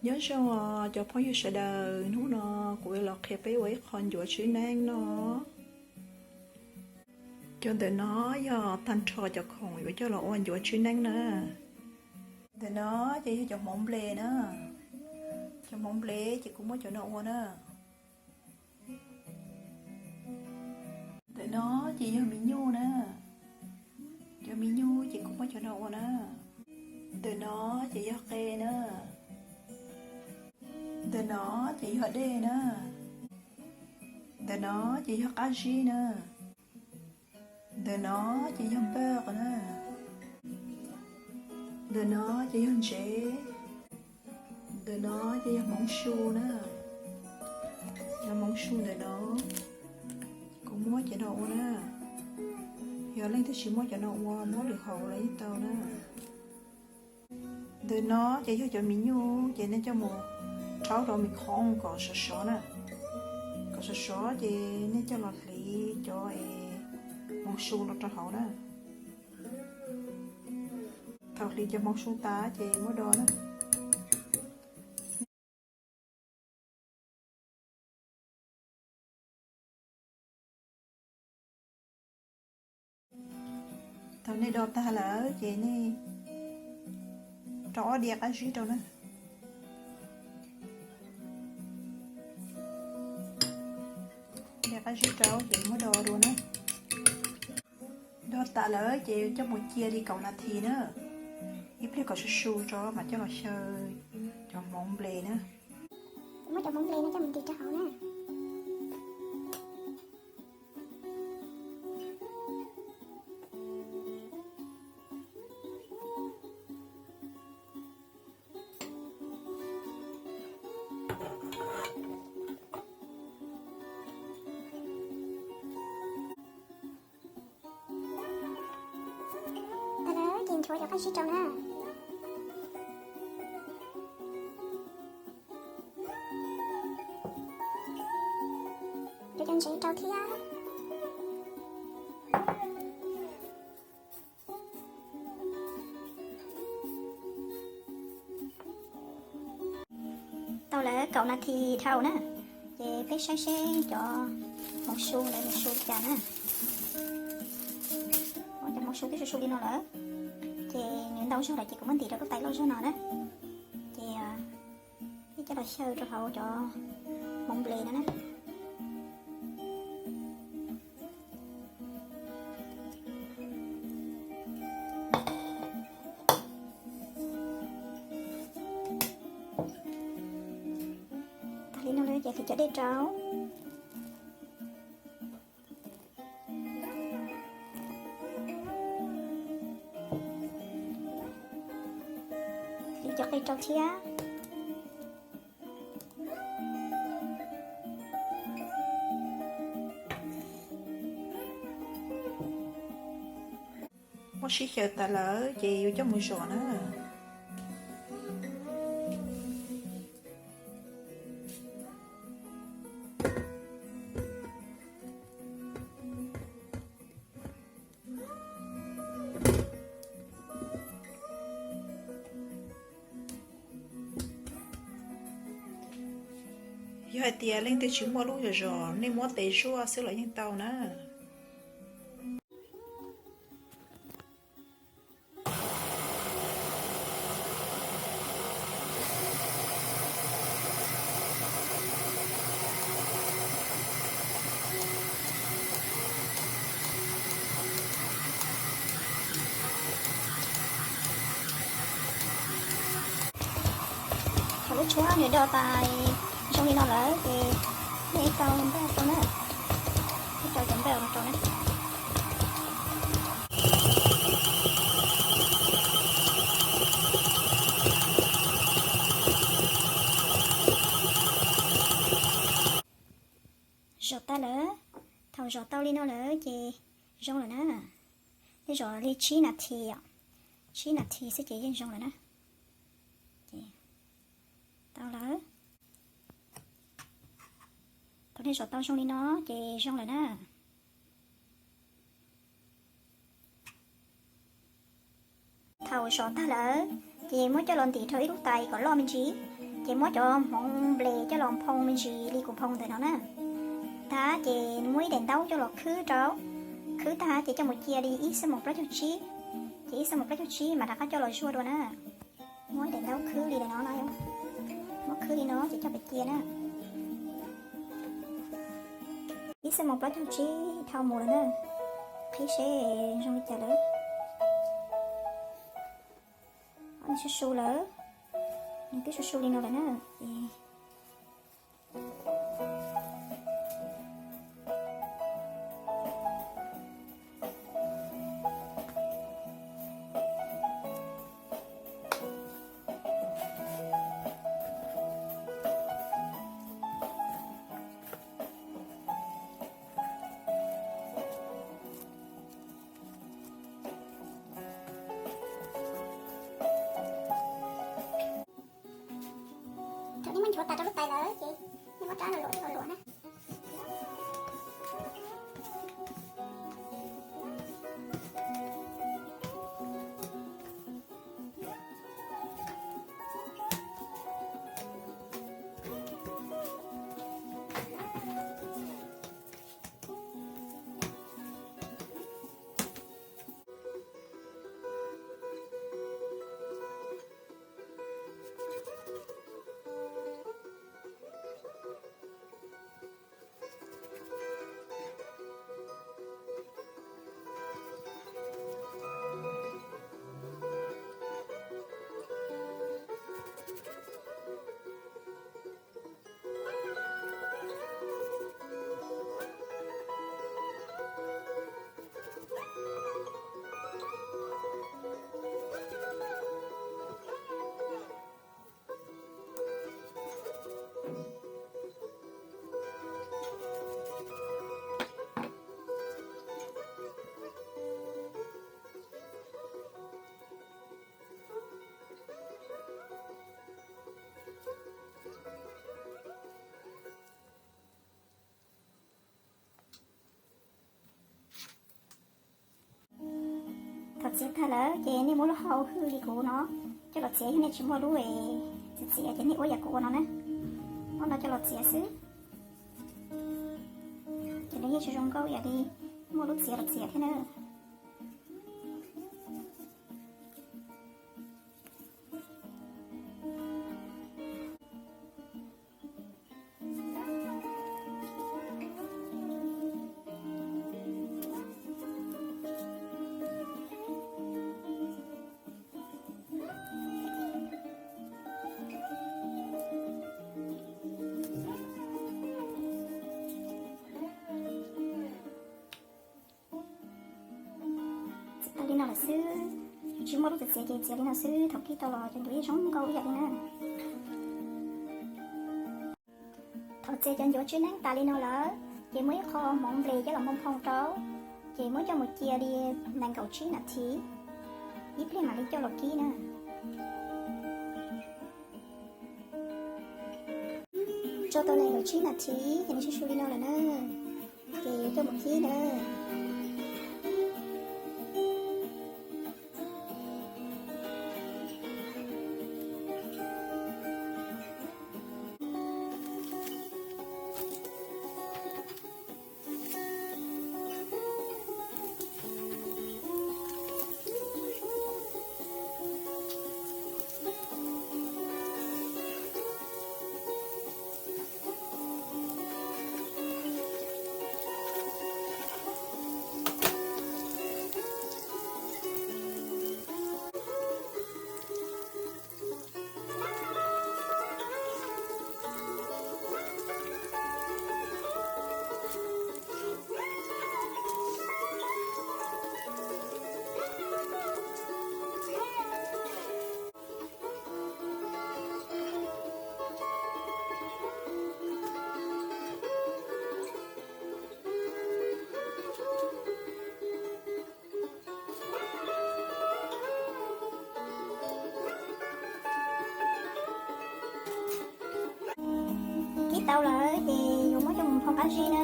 Nyob zoo os cov phooj ywg sawv daws, hnub no kuv yuav los qhia peb ua ib qho ncuav tswb neeb no. Cov ntawm no yog tag nrho cov khoom yuav coj los ua ncuav tswb neeb na. Ntawm no ces yog cov hmoov nple na. Cov hmoov nple ces kuv muab cov no ua na. Ntawm no ces yog mis nyuj na. Cov mis nyuj ces kuv muab cov no ua na. Ntawm no ces yog qe na. Ntawm no ces yog dej na. Ntawm no ces yog qab zib na. Ntawm no ces yog npawj na. Ntawm no ces yog ntsev. Ntawm no ces yog hmoov su na. Yog hmoov su ntawm no. Kuv muab cov no ua na. Yog leej twg tsis muab cov no ua, muab lwm hauv los yeej tau na. Ntawm no ces yog cov mis nyuj ces nej coj mus rhaub rau mis khooj kom sov sov na. Kom sov sov ces nej coj los hliv cov hmoov su los rau hauv na. Thaum hliv cov hmoov su tas ces muab do na. Thaum nej do tag lawm ces nej rau ob diav qab zib rau na. Diav qab zib rau ces muab do dua na. Do tas lawm ces coj mus cia li kaum nas this na. Ib pliag kom su su tso mam coj los xyaw cov hmoov nple na. Muab cov hmoov nple no coj mus ntim rau hauv na. Tag lawm ces nchuav cov qab zib rau na. Nchuav cov ntsev rau thiab. Tau lawm kaum nas this dhau na, ces peb saib seb cov hmoov su ntawd nws su li cas na. Cov hmoov su twb su su li no lawm, ces nws ntau zog lawm ces kuv muab ntim rau lub tais loj zog no na. Ces ib coj los xyaw rau hauv cov hmoov nple no na. Tag li no lawm ces hliv cov dej rau. Hliv cov qe rau thiab. Muab sib xyaw tas lawm ces yuav coj mus zom na. Yog hais tias leej twg tsis muaj lub zom zom, nej muab tes zuaj xwb los yeej tau na. Thaum lub tshuab nws do tas zoo li no lawm ces nej tau npaj rau na, nej tau cov npaj no rau na. Zom tas lawm, thaum zom tau li no lawm ces zoo lawm na. Nej zom li tsib nas this, tsib nas this xwb ces yeej zoo lawm na. Tau lawm. Thaum nej zom tau zoo li no ces zoo lawm na. Thaum zom tag lawm ces muab coj los ntim rau ib lub tais kom loj me ntsis, Ces muab cov hmoov nples coj los phoo me ntsis li kuv phoo ntawm no na. Tag ces muab ib daim ntaub coj los khwb rau, khwb tag ces coj mus cia li ib xuab moos plaub caug tsib. Ces ib xuab moos plaub caug tsib mas rov qab coj los zuaj dua na. Muab daim ntaub khwb li no no, muab khwb li no ces coj pem cia na. Ib xuab moos plaub caug tsib dhau mus lawm na. Qhib seb zoo li cas lawm. Nws su su lawm, nws twb su su li no lawm na. Ces thaum nej muab nchuav tas rau lub tais lawm ces nej muab rab luam luam na. Thaum txiav tag lawm ces nej muab lub hau hwj li kuv no coj los txiav, yog nej tsis muaj lub txiav txiav ces nej ua yam kuv ua no na, muab no coj los txiav xwb. Ces nws yeej tsis zoo nkauj ib yam li muaj lub txiav los txiav thiab na. Txiav tas li no lawm xwb, tsis muaj lub txiav txiav ces txiav li no xwb, thaum kib tau los cov ncuav yeej zoo nkauj ib yam li na. Thaum txiav cov ncuav tswb neeb tas li no lawm ces muab ib qho hmoov nples coj los mus phoo rau, ces muab coj mus cia li nees nkaum tsib nas this, ib pliag mam li coj los kib na. Tso tau nees nkaum tsib nas this ces nws su su li no lawm na, ces coj mus kib na. Kib tau lawm ces yuav muab coj mus phoo qab zib na.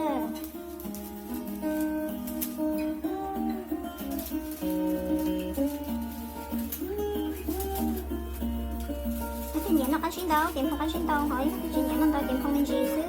Tej niam Noj qab sib ntau ces nphoo qab sib ntau, ho ib tug twg tsis nyiam noj ntau ces nphoo me ntsis xwb.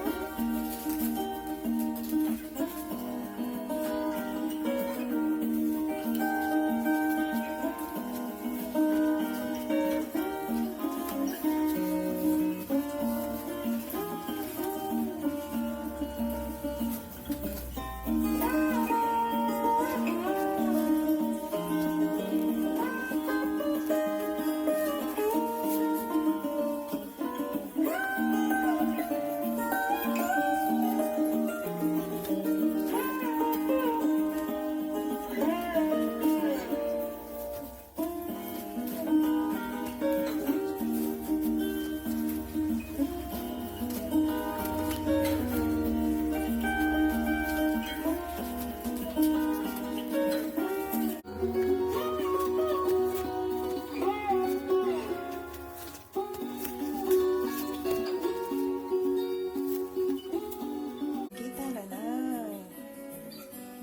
Kib tag lawm na.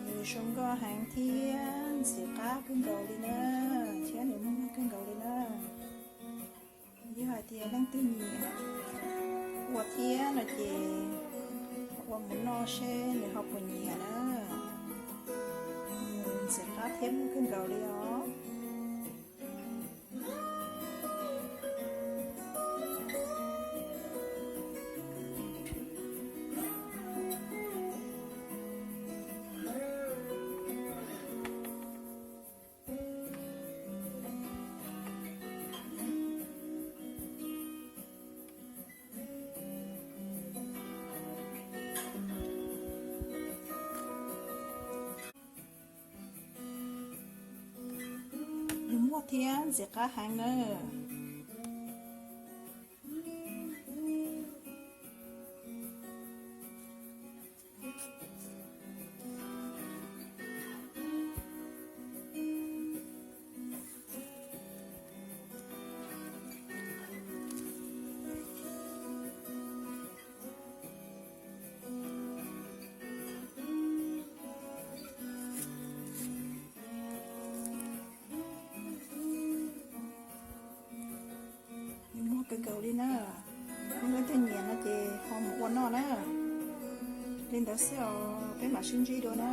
Nws zoo nkauj heev thiab ntxim qab kawg nkaus li na, thiab nws muag kawg nkaus li na. Yog hais tias leej twg nyiam ua thiab no ces ua mus noj seb nws ho puas nyiam na. Nws ntxim qab thiab muag kawg nkaus li os. Nws muag thiab ntxim qab heev na. Nws muag kawg nkaus li na. Leej twg nyiam no ces ho mus ua noj na. Li ntawd xwb os, peb mam sib ntsib dua na.